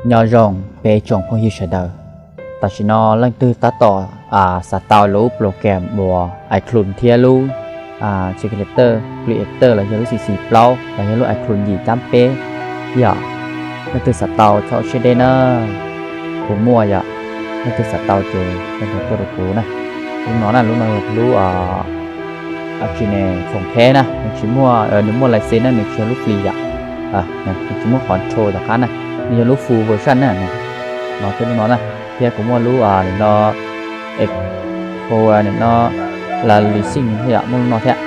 Nyob zoo peb tsoom phooj ywg sawv daws. Tam sim no leej twg tab tom xav tau lub program uas iClone thiab lub Calculator, Creator los yog lub C C plaub los yog lub iClone yim tab peb yom, leej twg xav tau txhob siab deb na, kuv muaj yom. Leej twg xav tau ces tuaj rau kuv na. Lub no na, lub no yog lub tsis ne, khoom theb na, nws tsis muaj, nws muaj license na, nws tsis yog lub free yom. Nws tsis muaj control tom qab na, nws yog lub full version na. No thiab lub no na, thiab kuv muaj lub nim no, nim no la license thiab yom, muaj lub no thiab.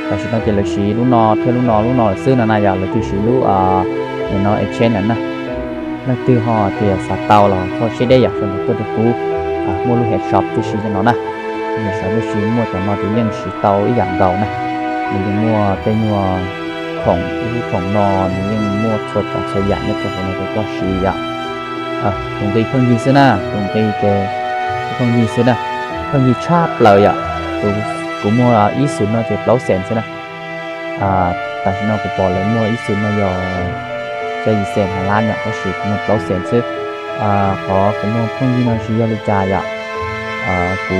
Tam sim no ces lawv siv lub no thiab lub no, lub no lawm xwb no na yom, lawv tsis siv lub nim no exchange lawm na. Leej twg ho tias xav tau los txhob siab deb yom, sawv daws tuaj rau kuv. Muaj lub head shop tib si cov no na, head shop tib si muaj cov no ces yeej siv tau ib yam nkaus na. Nws yeej muaj tej nyuag khoom, ib lub khoom no nws yeej muaj txhua tsav txhua yam nyob rau hauv no rau koj siv yom. Tus nqi pheej yig xwb na, tus nqi ces pheej yig xwb na, pheej yig tshaj plaws yom. Kuv muag ib xus no ces plaub xees xwb na. Tam sim no kuv pom lawv muag ib xus no yog xya yim xees hav lab yom, tab sis kuv muag plaub xees xwb. Qhov kuv muag pheej yig no tsis yog li cas yom, kuv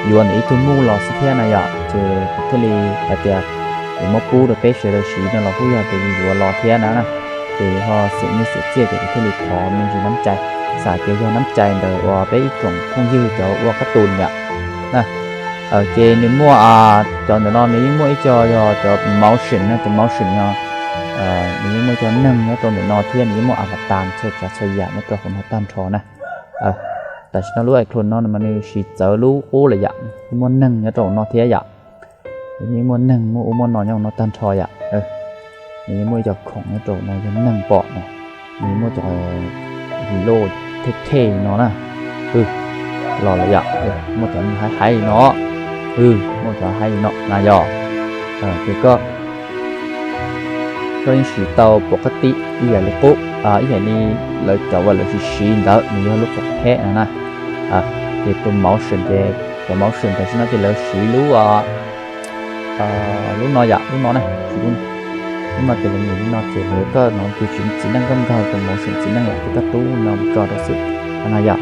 yuav ntawm ib tug muj los xwb thiab na yom, ces kuv thiaj li hais tias kuv muab pub rau peb sawv daws siv no los kuj yog tias yus yuav los thiab na. Ces ho xeem nyiaj xeem txiaj ces kuv thiaj li thov me ntsis nab cai, xav tias yog nab cai ntawm uas peb ib tsoom phooj ywg cov ua kab tus yom. Ces nws muaj, cov ntawm no nws yeej muaj ib co yog cov motion na, cov motion no nws yeej muaj cov neeg nyob rau ntawm no thiab nws yeej muaj avatar txhua tsav txhua yam nyob rau hauv no tag nrho na. Tam sim no lub iClone no mas nws siv txawv lub qub lawm yom, muaj neeg nyob rau hauv no thiab yom. Nws yeej muaj neeg muaj ub muaj no nyob hauv no tag nrho yom. Nws yeej muaj ib co khoom nyob rau hauv no yog neeg pom na, nws yeej muaj cov loj thej thej no na. Los lawm yom, muaj cov haiv haiv li no, muaj cov haiv li no na yom. Ces koj, koj yeej siv tau pom qab tib ib yam li qub, ib yam li lawv cov uas lawv siv siv ntawd nws yog lub khoom theb no na. Ces tus motion ces, cov motion tam sim no ces lawv siv lub, lub no yom, lub no na, lub no ces lawv nyem li no ces lawv, koj no tus txiv neej koj nkaug tus motion txiv neej yom, ces koj rub no mus tso rau xwb no yom.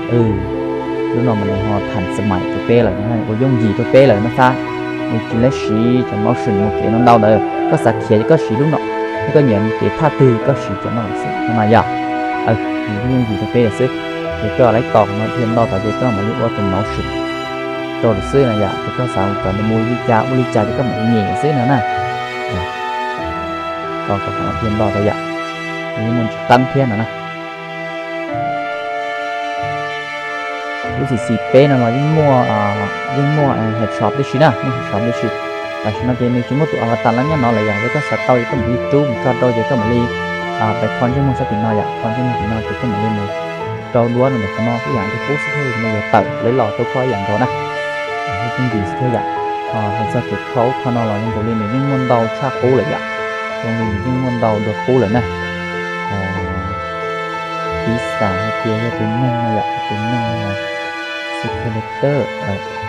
Lub no mas nws ho tham xab mais rau peb lawm, ua yooj yim rau peb lawm no xab. Nws tsis lab siv cov motion mus kev no ntau ntawd, koj xav khiav ces koj siv lub no, thiab koj nyiam kev thaj twg koj siv cov no xwb no yom. Nws yooj yim rau peb lawm xwb. Ces koj lab tos no dhia nto tod ces koj mam li ua tus motion rau lawm xwb no yom. Ces koj xav kom nws mus li cas ua li cas ces koj mam li nyem xwb no na. Tos kom dhia nto tod yom, nws yeej muaj ntsis qeeb thiab no na. Lub C C peb no los yeej muaj, yeej muaj head shop tib si na, muaj head shop tib si. Tam sim no ces nws tsis muaj tus avatar los nyob no lawm yom, yog koj xav tau ces koj mam li rub mus tso rau ces koj mam li pais thov ntsej muag sab tim no yom, thov ntsej muag tim no ces koj mam li mus rau duab no ntawm qhov no ib yam li qub xwb thiab, nws yuav tawm lawv los rau koj ib yam nkaus na. Lub pheej yig xwb thiab yom. Hais txog kev kho ub kho no los zoo nkaus li nws yeej muaj ntau tshaj qub lawm yom, zoo li nws yeej muaj ntau dua qub lawm na. Piv xam hais tias yog tus neeg no yom, tus neeg no, Simulator,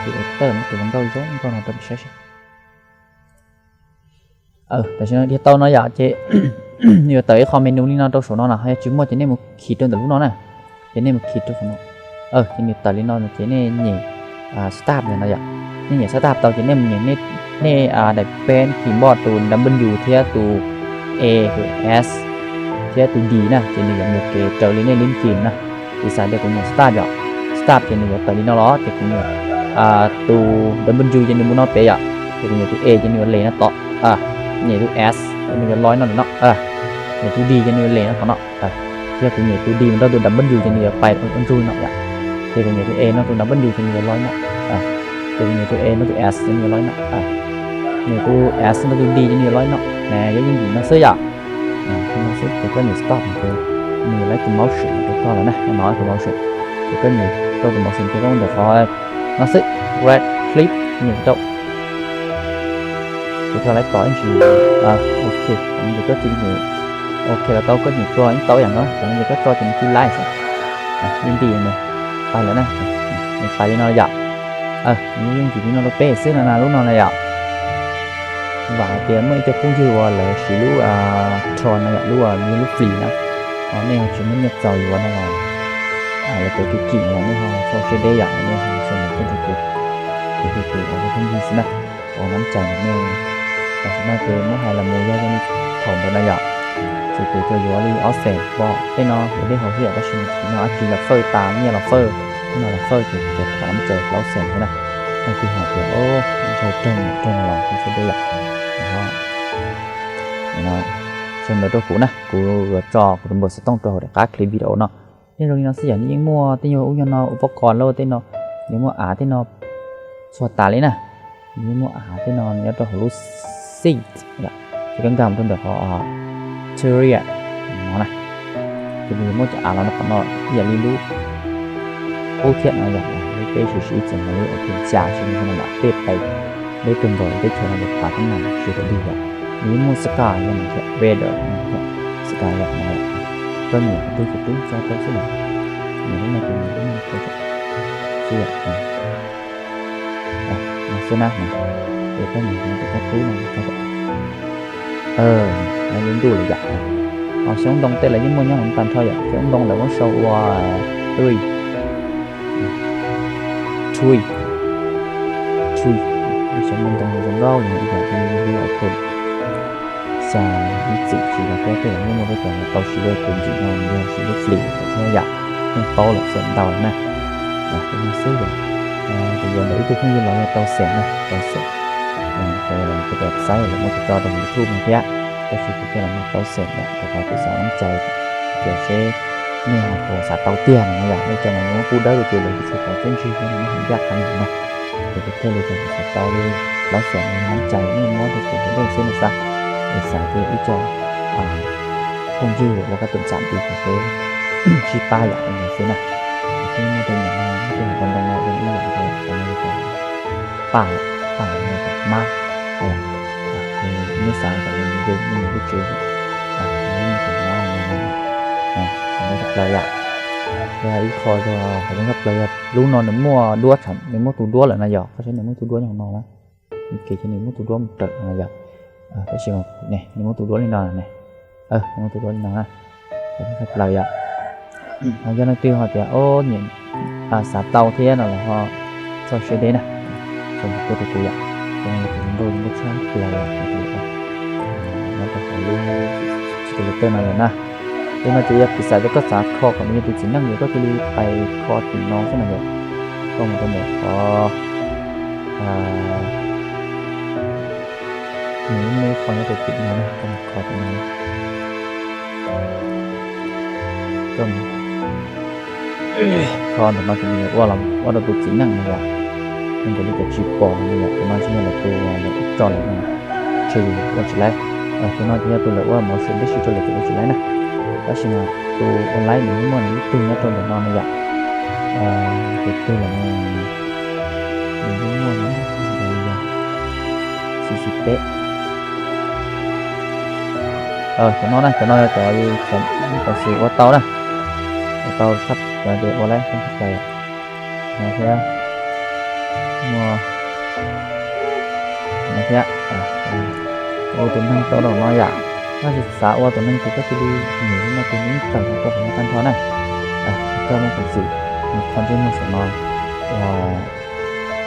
Creator no, tus hluas nkauj zoo nkauj no rau peb saib seb. Tam sim no dhia tau no yom, ces nws yuav tawm ib qho menu li no rau saum no na, ho yog tsis muaj ces nej mus khi rau ntawm lub no na. Ces nej mus khi rau saum no, ces nws tawm li no ces nej nyem start ntawm no yom. Nej nyem start tau ces nej mus nyem, nej daim pen keyboard tus W thiab tus A, tus S thiab tus D na, ces nws yuav mus kev raws li nej lib kis na. Piv xam tias kuv nyem start yom, start ces nws yuav tawm li no los ces kuv nyem tus W ces nws mus no pem yom, ces kuv nyem tus A ces nws yuav les no tod, nyem tus S ces nws yuav los no no, nyem tus D ces nws yuav les no tom no. Yog kuv nyem tus D mus rau tus W ces nws yuav pais ua ntsug no yom. Ces kuv nyem tus A no tus W ces nws yuav los no. Ces kuv nyem tus A no tus S ces nws yuav los no. Nyem tus S no tus D ces nws yuav los no. Nws yuav yooj yim no xwb yom. No xwb ces koj nyem stop ces nws yuav lawv tus motion rau koj lawm na, no tus motion. Ces koj nyem rau tus motion ces koj mus ntawm qhov no xwb, right click nyem rau. Ces koj lawv tos ib ntsis, ok, ces koj cia li nyem, ok los tau, koj nyem tso ib tau ib yam no, ces koj tso ces nws cia li xwb. Li nti nws pais lawm na, nws pais li no yom. Nws yooj yim li no rau peb xwb no na, lub no na yom. Vam hais tias muaj ib co phooj ywg uas lawv siv lub Tron no yom, lub uas lub free na, Nej ho tsis muaj nyiaj txaus yuav no los, lawv cov kim kim los nej ho txhob siab deb yom, nej ho sau ntawv tuaj rau kuv, kuv tus tus ua phooj ywg xwb na, ua nab cai nej. Tam sim no ces muab hais los mus yog zoo li thaum ntawd na yom, ces kuv tsuas yuav li ob xees pom tej no yuav dej haus thiab, tab sis mas tam sim no dab tsi los fawj tas, nyiaj los fawj, tej no los fawj ces kuv tsuas thov nab cai plaub xees xwb na. Nej twg hais tias ntshaw raug nyiam raug no los txhob siab deb yom. Sau ntawv rau kuv na, kuv yuav tso kuv tus npawb xov tooj rau hauv daim qab clip video no. Thiab zoo li no xwb yom, nws yeej muaj tej nyuag ub nyuag no, ua pob kos lauj tej no, nws muaj av tej no txhua tas li na. Nws yeej muaj av tej no nyob rau hauv lub seat yom, ces koj nkag mus rau ntawm qhov Terraria no na, ces nws muaj cov av los rau qhov no ib yam li lub qub thiab no yom, lub peb siv siv ib txwm mus lub Adventure siv no mam tej pais deb kawg nkaus teb chaws no lawv phav kab nas siv rau dig yom. Nws yeej muaj Sky yom, nws thiab Raider, Sky yom, koj nyiam qhov twg ces rub tso rau xwb na. Nyiam lub no ces nyiam lub no rau xwb yom. No xwb na, es koj nyiam qhov twg koj rub no rau. Lub ntuj lawm yom. Ho xyoob ntoo tej lawv yeej muaj nyob hauv tag nrho yom, xyoob ntoo lawv muab sau ua three, three, three, xyoob ntoo zoo nkauj li ib yam li lub iPhone xya ib txwm tsis los thiab, tej lawv yeej muaj tej cov tau siv lawm tus ntxim no yog siv lub Flip thiab yom, yeej paub lawm txawm ntau lawm na. Ces no xwb yom, kuv yuav ntawm ib tug phooj ywg los yog rau xees na, rau xees, ces lawv kuv tus xaiv lawv muab kuv tso rau YouTube no thiab, tab sis kuv thiaj los muag plaub xees yom, rau qhov kuv xav nab cai, ces seb nej ho puas xav tau tiag no yom, nej cov mas yuav muab pub dawb rau ces lawv kuj tsis pom txiaj ntsig thiab, nws muab hais ncaj qha li no. Ces kuv thiaj li tias kuv xav tau li plaub xees no nab cai, nej muab rau kuv hauv dej xwb no xav, es xav tias ib co phooj ywg uas yog koj tus ntxham ntiv ces sib pab yom, li no xwb na. Kuv thiaj muab tej nyuag no, muab tej nyuag qhov ntoo no ua ib yam nkaus, qhov no yog paj, paj no yog mab, neb xav kom nws zoo li lub tsev, nws muaj tus mab no, qhov no tshaj plaws yom. Yog ib qho yog qhov zoo tshaj plaws yog lub no nws muaj duab, nws muaj tus duab lawm no yom, koj saib nws muaj tus duab nyob hauv no na, ces nws muaj tus duab mus raws no yom. Tab sis nws muaj tus duab li no ne, nws muaj tus duab li no na, qhov zoo tshaj plaws yom. Yog leej twg ho tias nyiam xav tau thiab no los ho txhob siab deb na, sau ntawv tuaj rau kuv yom, kuv nkauj nkauj tshaj plaws yom, nyob rau hauv lub tsis tus li tej no lawm na. Tej no ces yog piv xam tias koj xav kho kom nws yog tus txiv neej ces koj cia li pais kho tim no xwb na yom. Koj mus rau ntawm qhov nws me qho nyob rau tim no na, koj mus kho tim no. Koj mus kho ntawm no ces nws yuav ua los ua rau tus txiv neej no yom, zoo nkaus li cov tsis pom no yom, tus no tsis yog lawv tus, lawv tso lawm no, ntshe yus ua tsis laib. Tus no ces yog tus lawv ua motion tib si rau lawv tus ua tsis laib na. Tab sis mas tus ua laib nws yeej muaj nws ib tug nyob rau ntawm no no yom. Tus twg lawm no, nws yeej muaj no, xib xib peb. Cov no na, cov no yog cov yus tau xwm ua tau na, ua tau tshaj plaws ces ua laib tshaj plaws no thiab, muaj no thiab. Ua tus neeg tau rau no yom, koj tsis xav ua tus neeg ces koj cia li nias li no ces nws yeej tawm rau qhov no tag nrho na. Koj muaj peev xwm mus kho ntsej muag saum no ua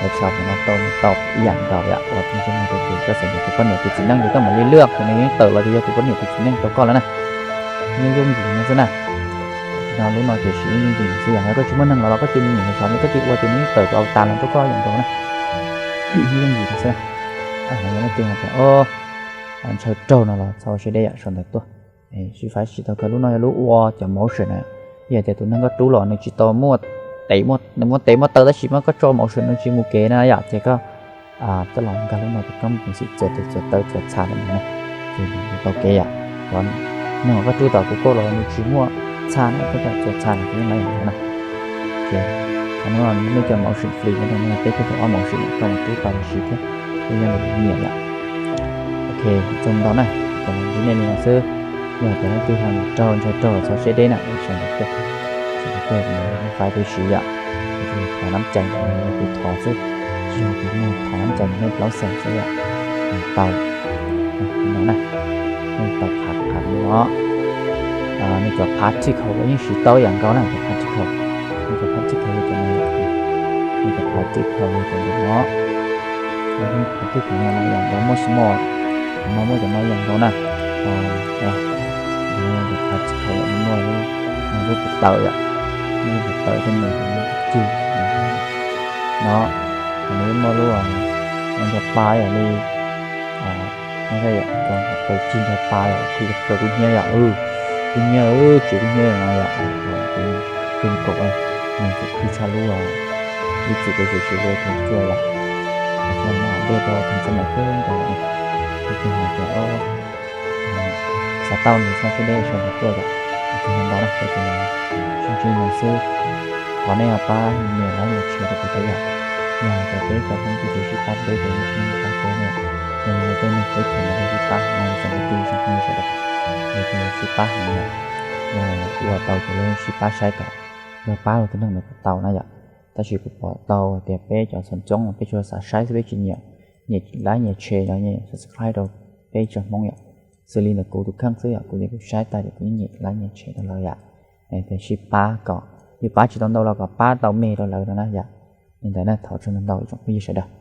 lawv tshaj qhov no tau, nws tau ib yam nkaus yom, ua tus ntsej muag rau ces koj xav nias tus poj niam tus txiv neej ces koj mam li lwaj ces nws yeej tawm los ces yog tus poj niam tus txiv neej rau koj lawm na. Nyob yooj yim no xwb na. Tam sim no lub no ces siv yooj yim xwb yom, yog koj tsis muaj neeg los los koj cia li nias saum no koj cia li ua ces nws yeej tawm tus avatar los rau koj ib yam nkaus na. Nyob yooj yim no xwb. Yog leej twg hais tias ntshaw raug no los txhob siab deb yom, sau ntawv tuaj. Sib faib tsis tau kawg, lub no yog lub ua cov motion na. Ib yam tias tus neeg koj rub los nws tsis tau muaj tes, nws muaj tes muaj taw tab sis mas koj tso motion nws tsis mus kev na yom, ces koj coj los nkag lub no ces koj muaj peev xwm txuas tes txuas taw txuas txha rau nws na, ces nws tau kev yom. Neeg uas koj rub tom kuv koj los nws tsis muaj txha na, koj txawm txuas txha nws yeej laib yam nkaus na. Ces qhov no nej cov motion free no, nej peb caug ob motion koj mus rub tau siv thiab, yeej yog nyiam yom. Ok, txog ntawm no na, kuv los ntsib nej li no xwb. Yog tias leej twg ho nyiam raug ntshaw raug los txhob siab deb na, sau ntawv tuaj, sau ntawv tuaj kuv mam li faib peb siv yom. Kuv thiaj li thov nab cai, kuv thov xwb, tsis yog kuv muag, thov nab cai nej plaub xees xwb yom. Nws tau no na, nej tau qhov qhov no, nej Cov particle los yeej siv tau yam nkaus na, cov particle, cov particle yog cov no, cov particle yog cov no, cov particle no yog cov muaj small, cov no muaj cov no yam nkaus na. Cov particle muaj lub, lub pov tawm yom, muaj lub pov tawm tej nws cig no, nws muaj lub nrog pa yom li, no yom, cov pov tawm cig nrog pa yom, kuj yog kuj hnyiab yom, kuj hnyiab, tsis kuj hnyiab no yom, kuj kaum, nws tseem khwv tshaj lub, lub txim pes tsawg tsis lub tug tuaj yom. Mas dej rau tus txaj muag kawg nkaus li, kuj hais tias xav tau nws txoj siab deb sawv ntawd tuaj yom. Tus ntau na, tus sib ntsib no xwb, thov nej ho pab nias like nias share rau kuv thiab yom. Yog hais tias peb cov Hmoob tsis sib pab peb ces sib pab peb ne, yog li tej neeg peb chaws no sib pab no txom nyem tib si sib pab heev yom, yog tus sib pab heev yom, yog ua tau ces lawv sib pab saib kom yog pab rau tus neeg ntawd puas tau na yom. Tab sis kuv pom tau tias peb cov xov ntxoo peb tsuas xav saib xwb peb tsis nyiam, nyiam like nyiam share no, nyiam subscribe rau peb tsoom Hmoob yom. Xws li ntawm kuv tus kheej xwb yom, kuv ces kuv saib tag ces kuv yeej nyiam like nyiam share rau lawv yom. Tias sib pab kom yus pab tsis tau ntau los kom pab tau me rau lawv no na yom. Li ntawd na, thov txog ntau ntau tsoom phooj ywg sawv daws.